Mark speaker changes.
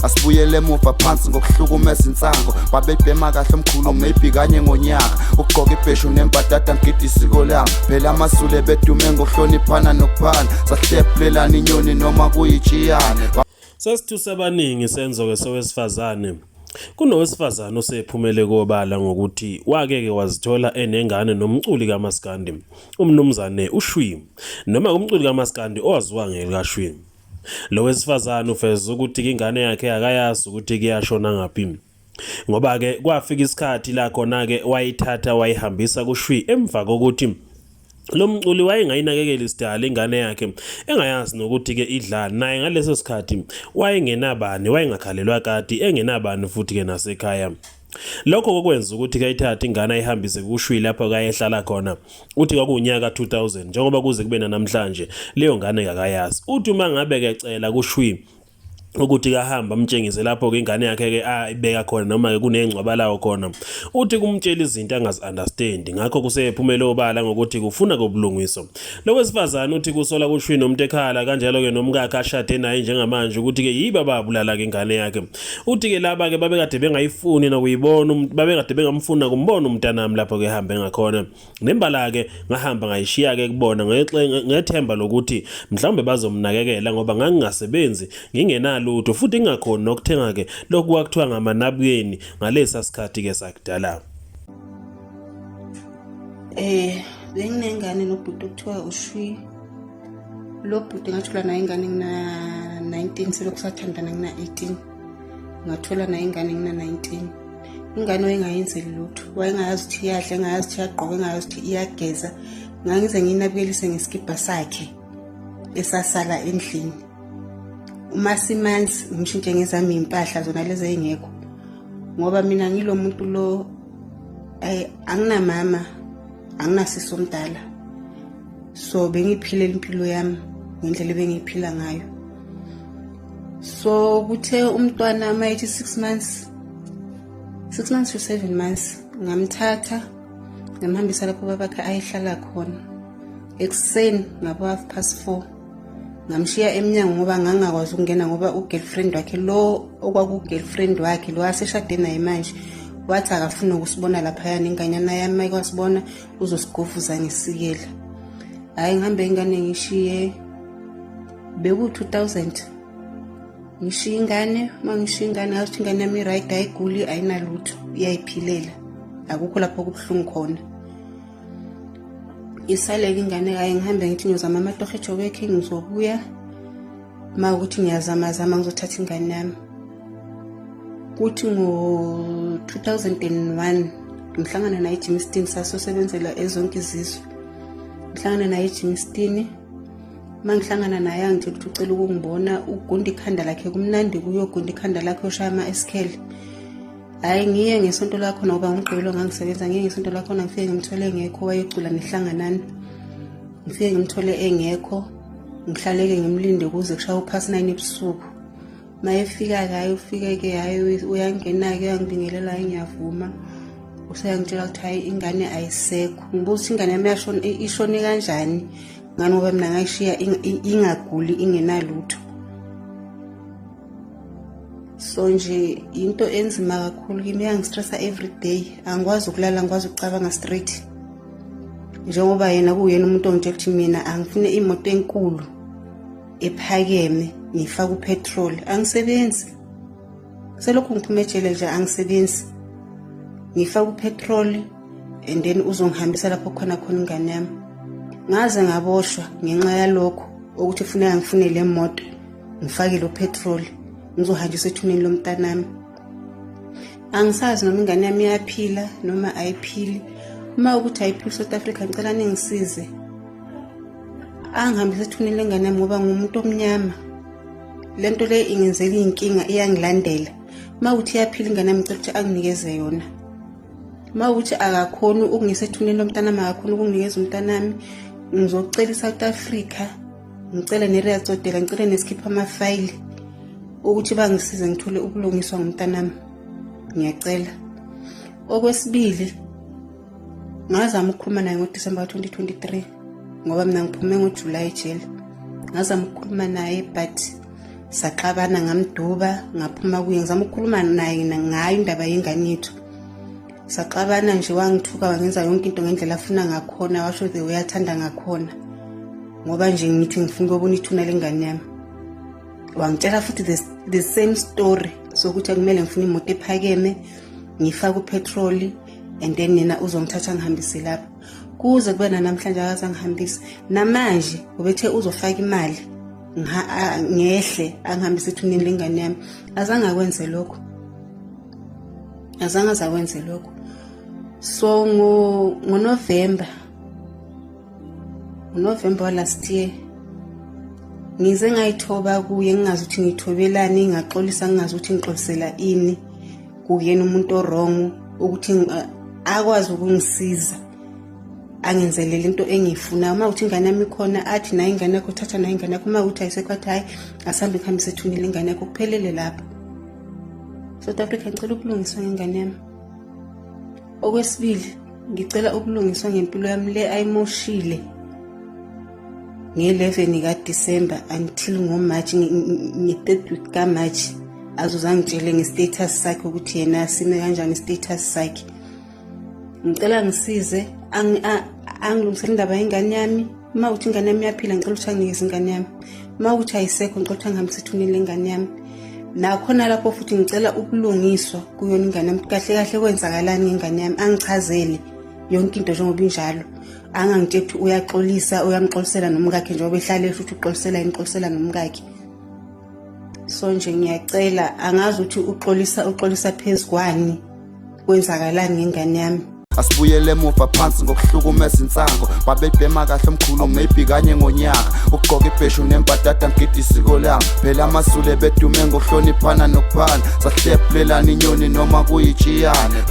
Speaker 1: Asibuyele emuva phansi ngokuhlukumeza insango. Babebhema kahle omkhulu, maybe kanye ngonyaka. Ukugqoka ibheshu nembadada, ngigida isiko lami. Phela amaZulu bedume ngokuhloniphana nokuphana. Sahlephulelana inyoni noma kuyitshiyane.
Speaker 2: Sesithusa abaningi senzo-ke sowesifazane. Kunowesifazane osephumele kobala ngokuthi wake-ke wazithola enengane nomculi kamaskandi, uMnumzane uShwi, noma umculi kamaskandi owaziwa ngelikaShwi. Lo wesifazane uveze ukuthi ingane yakhe akayazi ukuthi kuyashona ngaphi. Ngoba-ke kwafika isikhathi la khona-ke wayithatha wayihambisa kuShwi emva kokuthi lo mculi wayengayinakekeli isidala ingane yakhe, engayazi nokuthi-ke idlani. Naye ngaleso sikhathi wayengenabani, wayengakhalelwa kati, engenabani futhi-ke nasekhaya. Lokho kokwenza ukuthi kayithathe ingane ayihambise kuShwi lapho kayehlala khona. Uthi kwakuwunyaka 2000, njengoba kuze kube namhlanje leyo ngane kakayazi. Uthi uma ngabe kecela kuShwi ukuthi kahamba amtshengise lapho-ke ingane yakhe-ke ayibeka khona noma-ke kunengcwaba lawo khona, uthi kumtshela izinto angazi-understand. Ngakho kusephumele obala ngokuthi kufuna kobulungiswa. Lo wesifazane uthi kusola kuShwi nomuntu ekhala kanjalo-ke nomkakhe ashade naye njengamanje ukuthi-ke yibo ababulala-ke ingane yakhe. Uthi-ke laba-ke babekade bengayifuni nokuyibona, babekade bengamfuni nakumbona umntanami lapho-ke ehambe ngakhona. Nembala-ke ngahamba ngayishiya-ke kubona ngethemba lokuthi mhlawumbe bazomnakekela ngoba ngangingasebenzi, ngingenalutho futhi ngingakhoni nokuthenga-ke lokhu kwakuthiwa ngamanabukeni ngalesa sikhathi-ke sakudala.
Speaker 3: Benginengane nobhuti okuthiwa uShwi. Lo bhuti ngathola naye ingane ngina-19, selokhu sathandana ngina-18. Ngathola naye ingane ngina-19. Ingane wayengayenzeli lutho, wayengayazi ukuthi iyadla, engayazi ukuthi iyagqoka, engayazi ukuthi iyageza. Ngangize ngiyinabukelise ngesikibha sakhe esasala endlini. Uma simanzi ngimshintshe ngezami iy'mpahla zona lezi ey'ngekho, ngoba mina ngilo muntu lo, anginamama, anginasisi omdala, so bengiyiphilela impilo yami ngendlela ebengiyiphila ngayo. So kuthe umntwana uma ethi 6 months, 6 months to 7 months, ngamthatha ngamhambisa lapho babakhe ayehlala khona. Ekuseni ngabo 4:30 ngamshiya emnyango ngoba ngangingakwazi ukungena, ngoba u-girlfriend wakhe lo okwaku-girlfriend wakhe lo aseshade naye manje wathi akafuni ukusibona laphayana, inganyana yami uma ikwasibona uzosigovuza ngesikela. Hhayi, ngihambe ingane ngishiye, beku-2000, ngishiye ingane. Uma ngishiye ingane ngazi ukuthi ingane yami i-right, ayiguli, ayinalutho, iyayiphilela, akukho lapho kubuhlungu khona. Isaleke ingane, kaye ngihambe ngithi ngiyozama amatoho eJobek, ngizobuya uma ukuthi ngiyazamazama ngizothatha ingane yami. Kuthi ngo-2001 ngihlangana naye eGermiston, sasosebenzela ezonke izizwe. Ngihlangana naye eGermiston, uma ngihlangana naye angitshela ukuthi ucela ukungibona, ugunda ikhanda lakhe kumnandi kuyogunda ikhanda lakhe, ushaya ama-eskhele. Hhayi, ngiye ngesonto lakhona ngoba ngumgqibelo ngangisebenza, ngiye ngesonto lakhona ngifike ngimthole engekho, wayecula nehlanganani. Ngifike ngimthole engekho, ngihlaleke ngimlinde kuze kushaya u-past 9 ebusuku. Uma efika-ke, hhayi ufike-ke, hhayi uyangena-ke, uyangibingelela, hhayi ngiyavuma. Useyangitshela ukuthi hhayi ingane ayisekho. Ngibuza ukuthi ingane yami yashona, ishone kanjani, ngani ngoba mina ngayishiya ingaguli, ingenalutho. So nje into enzima kakhulu kimi, iyangistressa every day, angikwazi ukulala, angikwazi ukucabanga straight, njengoba yena kuyena umuntu ongitshela ukuthi mina angifune imoto enkulu ephakeme ngifake upetrol. Angisebenzi, selokhu ngiphume ejele nje angisebenzi. Ngifake upetrol and then uzongihambisa lapho khona khona ingane yami. Ngaze ngaboshwa ngenxa yalokho, ukuthi kufuneka ngifune le moto, ngifake lo petrol, ngizohanjiswa ethuneni lomntanami. Angisazi noma ingane yami iyaphila noma ayiphili. Uma ukuthi ayiphili, South Africa, ngicela ningisize, angihambise ethuneni lengane yami, ngoba ngumuntu omnyama, lento le ingenzela iy'nkinga, iyangilandela. Uma ukuthi iyaphila ingane yami, ngicela ukuthi anginikeze yona. Uma ukuthi akakhoni ukungisa ethuneni lomntanami, akakhoni ukunginikeza umntanami, ngizocela i-South Africa, ngicele ne-Rea Tsotella, ngicele nesikhipha amafayili ukuthi bangisize ngithole ubulungiswa ngomntanami, ngiyacela. Okwesibili, ngazama ukukhuluma naye ngoDisemba ka-2023, ngoba mina ngiphume ngoJulayi ejele. Ngazama ukukhuluma naye but Saxabana, ngamduba, ngaphuma kuye, ngizama ukukhuluma naye ngayo indaba yengane yethu. Saxabana nje, wangithuka, wangenza yonke into ngendlela afuna ngakhona, washo the way athanda ngakhona, ngoba nje ngithi ngifuna ukubona ithuna lengane yami. Wangitshela futhi the same story sokuthi akumele ngifune imoto ephakeme, ngifake upetroli, and then yena uzongithatha ngihambise lapho. Kuze kube nanamhlanje akaze angihambise. Namanje ubethe uzofaka imali ngehle angihambise ethuneni lengane yami. Azange akwenze lokho, azange azakwenze lokho. So ngoNovember wa-last year ngize ngayithoba kuye, ngingazi ukuthi ngithobelani, ngaxolisa, ngingazi ukuthi ngixolisela ini kuyena umuntu o-wrong, ukuthi akwazi ukungisiza, angenzelele into engiyifunayo. Uma ukuthi ingane yami ikhona, athi nayo ingane yakho, thatha nayo ingane yakho. Uma ukuthi ayisekho, athi hhayi, asihambe ngihambise ethuneni ingane yakho, kuphelele lapho. South Africa, ngicela ubulungiswa ngengane yami. Okwesibili, ngicela ubulungiswa ngempilo yami le ayimoshile nge-11 kaDisemba until ngoMarch, nge-third week kaMarch, azoze angitshele nge-status sakhe ukuthi yena sime kanjani i-status sakhe. Ngicela ngisize, angilungisele indaba yengane yami. Uma ukuthi ingane yami iyaphila, ngicela ukuthi anginikeze ingane yami. Uma ukuthi ayisekho, ngicela ukuthi angihambise ethuneni lengane yami. Nakhona lapho futhi ngicela ubulungiswa kuyona ingane yami. Kahle kahle kwenzakalani ngengane yami? Angichazele yonke into njengoba injalo, angangitsheli ukuthi uyaxolisa, uyamxolisela nomkakhe, njengoba ehlale esho ukuthi uxolisela yini, uxolisela nomkakhe. So nje ngiyacela, angazi ukuthi uxolisa, uxolisa phezu kwani, kwenzakalani ngengane yami.
Speaker 1: Asibuyele emuva phansi ngokuhlukumeza insango. Babebhema kahle omkhulu, maybe kanye ngonyaka, ukugqoka ibheshu nembadada, ngigida isiko lami. Phela amaZulu bedume ngokuhloniphana nokuphana, sahlephulelana inyoni noma kuyitshiyane.